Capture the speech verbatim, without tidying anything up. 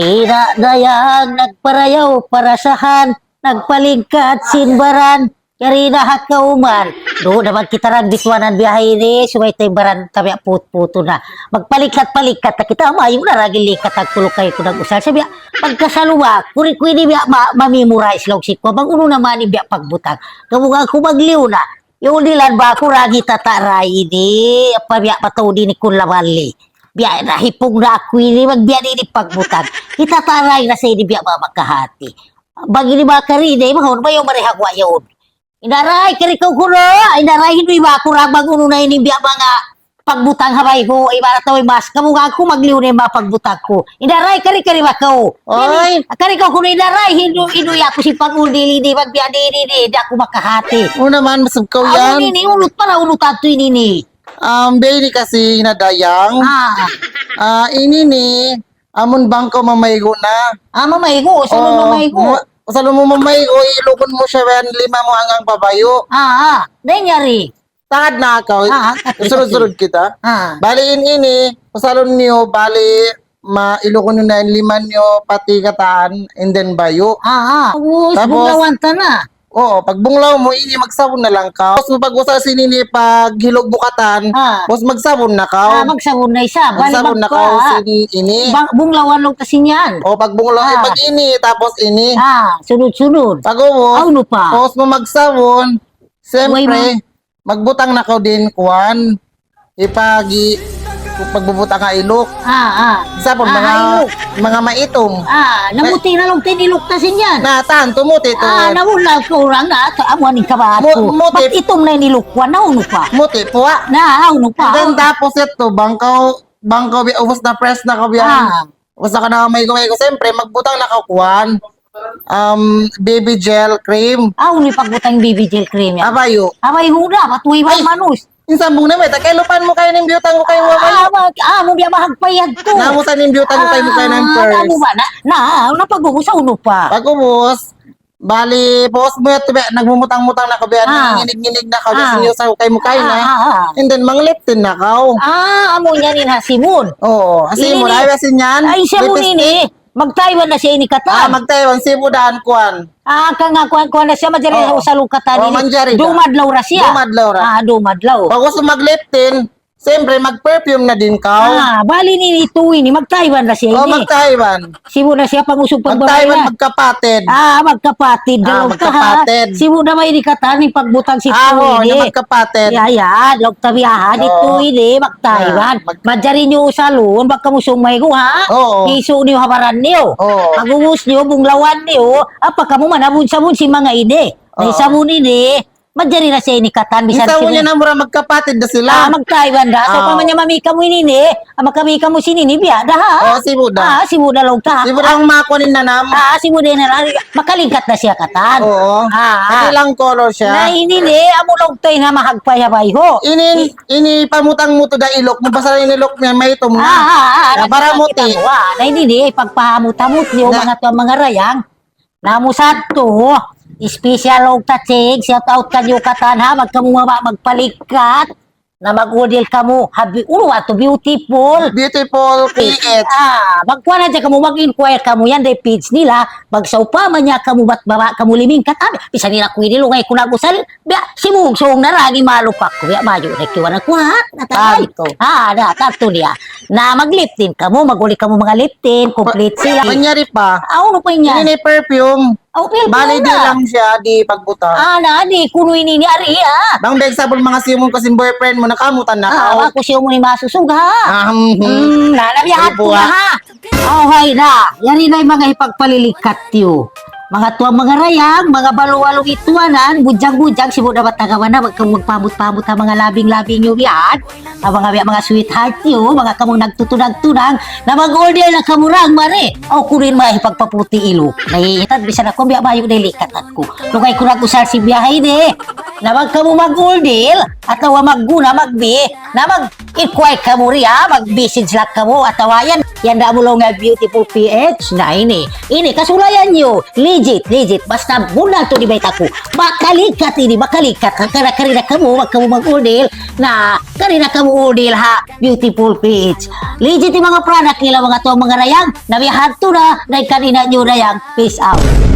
Ina' dayang nagparayaw parasahan, nagpalingkat sin baran, yari na ha kawman. Duun na magkita' rang bituanan biya' ha ini, subay ta in baran ta biya' put-putu na. Magpalingkat-palingkat na kita, mayu' na ragi lingkat aku lukay ku nag-usal. Sa' biya', pagkasaluwa, kuri ku ini biya' ma-, ma-memorize laung sin ku. Bang unu na man in biya' pagbutang. Kamu nga aku magliyu na. Yun dilan ba aku ragi tataray ini, apa biya' pa tau di ni kun labali. Biya' na hipung na aku ini, magbiya' ini pagbutang. Hitataray na sa ini biya' ba makahati. Bang ini ba kari, di ba, hon, ba yung marihagwa yun? Indaray, kari kaw kuno, indaray, hindi ba aku rag bang unu na ini biya' mga pagbutang ha bayhu', ibarat tawag mas, kamu nga aku magliyu na in mga pagbutang ku. Indaray, kari, kari ba kaw? Oy. Ini, kari kaw kuno, indaray, hindu, hindu ya aku sin pag-uldil ini, magbiya' di, di, di, di aku makahati. Unu naman, masag kaw yan? Amu ini, unut pala, unut ato ini ni. Um, biya' ini kasi, ina' dayang. Ah. Ah, ini ni, amun bang kaw mamaygu' na. Ah, mamaygu', usalun mamaygu'. Mu-, usalun mu mamaygu', ilugun mu siya, yan, lima mu hanggang pabayu'. Ah, ah. Dahil yari. Tagad na aku. Ah, ah. Surud-surud kita. Ah. Bali in ini, usalun niyu, bali, ma-, ilugun niyu na in lima niyu, pati katān, and then bayu'. Ah, ah. Tapos, tapos, bunglawan ta na. Oo, pagbunglaw mu ini, magsabun na lang kaw. Tapos, pag-usal sin ini, paghilug mu katān, ah, tapos magsabun na kaw. Ah, magsabun na isab. Bali magsabun na kaw, ah, sin ini. Bang-, bunglawan laung ta sin yan. O, pagbunglaw, ah, pag ini, tapos ini. Ah, sunod-sunod. Pag-ubus, ah, unu pa? Tapos mu magsabun, siyempre, magbutang na kaw dayn kuwan. Ipagi-, pagbubutang ha iluk. Ah, ah. Sa' pun, ah, mga, ha iluk, mga maitum. Ah, namuti' na laung ta in iluk ta sin yan. Na, tantu muti' tuud. Ah, nawala' kurang na, amu in kabaat ku. Mu-, muti'. Bat itum na in iluk ku, na unu pa? Muti' puwa. Na, unu pa? And then, tapos ito, bang kaw, bang kaw bi-, ubus na, fresh na kaw biya'. Ah. Basta ka na maygu-maygu, siyempre, magbutang na kaw kuwan. Um, baby gel cream. Ah, unu in pagbutang baby gel cream yan? Ha bayu'. Ha bayu' da, matuwi ba manus? In sambung na, mayta', kailupan mu kayu in biyutang ku kaymu ha bayu'. Ah, mag-, ah, mu biya' mahagpayag ku. Na, mu sa in biyutang ku kaymu kayu na first. Ah, na, mu ba? Na, na, na, pag-ubus, unu pa? Pag-ubus, bali, pag-ubus mu yadtu biya', nagmumutang-mutang na kaw biya', ah, nanginginig-nginig na kaw, ah, biya' sin iyusaw kaymu kaina. Ah, ah, ah. And then, mangliptin na kaw. Ah, amu yan in ha sibun. Oo, ha sibun, ini, ay, ha sin yan. Ay, sibun ini. Mag-Taiwan na siya ini katan. Ah, mag-Taiwan, sibu' daan kuwan. Ah, ka nga kuwan, kuwan na siya, manjari na usalun katan ini. Oo, manjari na. Dumadlaw ra siya. Dumadlaw ra. Ah, dumadlaw. Pag-ubus magliptin, siyempre, mag-perfume na din kaw. Ah, bali ini, ito ini, mag-Taiwan na siya ini. Oo, mag-Taiwan. Sibu' na siya pangusug pagbabaylan. Mag-Taiwan, magkapatid. Ah, magkapatid. Ah, magkapatid. Sibu' na ba ini katan, in pagbutang sin ini? Ah, oo, magkapatid. Ya, ya, laung ta biya' ha, dito ini, mag-Taiwan. Ah, mag- Manjari niyu usalun, bang kamu sung maygu', ha? Oo. Isu' niyu ha baran niyu. Oo. Pag-ubus niyu, bunglawan niyu, apa kamu manabun-sabun sin manga ini. Oo. Na in sabun ini, manjari na siya ini katan, bisan in sabun niya na mura magkapatid na sila. Ah, mag-Taiwan da. So, ah, pa man niya mami kamu ini, ah, makami kamu sin ini, biya' da, ha? Oo, sibu' da. Ah, sibu' da laung ta. Sibu' da ang makuha ni nanam. Ah, sibu' da na lang. Makalingkat na siya katan. Oo. Ah, ah. Ilang color siya. Na ini ni, amu laung ta in ha mahagpay ha bayhu'. Ini, ini pamutang mu tuud ha iluk mu, pasal in iluk niya maitum na. Ah, ah, ah, na, para muti'. Na ini ni, pagpahamut-hamut niyu, na, manga tuwan, manga dayang. Na amu sadtu, special laung ta, Ching, shout out kaniyu katan ha, bang kamu mabaya' magpalingkat. Na mag-order kamu, ha, bi-, unu ba tu, Beautiful. Beautiful P H. Ah, magkuwan hadja kamu, mag-inquire kamu yan, day page nila. Magsawpama niya kamu, bat baba' kamu limingkat. Ah, bisan nila ku ini, lugay ku nag-usal. Biya', simungsung na lagi malupak ku. Biya', mayu' na kiwa na kuha. Natawag. Tantu. Ah, na, tantu niya. Na mag-lip tint kamu, mag-uli kamu mga lip tint, complete sila. Manyari pa. Ah, unu pa niya? Ini ni perfume. Oh, pilpil na. Bali, di' lang siya, di' pagbutang. Ah, na, di', kunu' ini ni ari, ah. Bang beg sabun manga simun kasi boyfriend mu, nakamutan na. Ah, ako siya mu ni masusug, ha? Ah, hmm. Hmm, na, nabiyahat ko na, ha? Oh, hay na. Yari na in manga hipagpalilikat tiyu. Manga tuwa, manga rayang, manga balu-balu ituwanan, bujang-bujang, sibu' na ba taga mana, wag kamu magpamut-pamut ha manga labing-labing niyu yan. Manga, manga sweetheart niyu, manga kamu nagtutunang-tunang, na mag-order na kamu rang, mari. Aw, kunu' in manga hipagpaputi' iluk. Nahihitad, bisan aku, biya' bayu' delikatan ku. Lugay ku nag-usal sin biya' ha ini. Na bang kamu mag-order, atawa magguna, magbi, na mag- Inquire kamu riya, mag-message lang kamu, atawa yan, yan da mu laung niya Beautiful P H. Na ini, ini, kasulayan niyu, legit, legit, basta bunnal tuud in bayta' ku. Makalikat ini, makalikat, kari na kamu, wag kamu mag-order, na kari na kamu order ha Beautiful P H. Legit in manga product nila, manga tuwan, manga dayang, na bihadtu na, dayn kanina niyu dayang, peace out.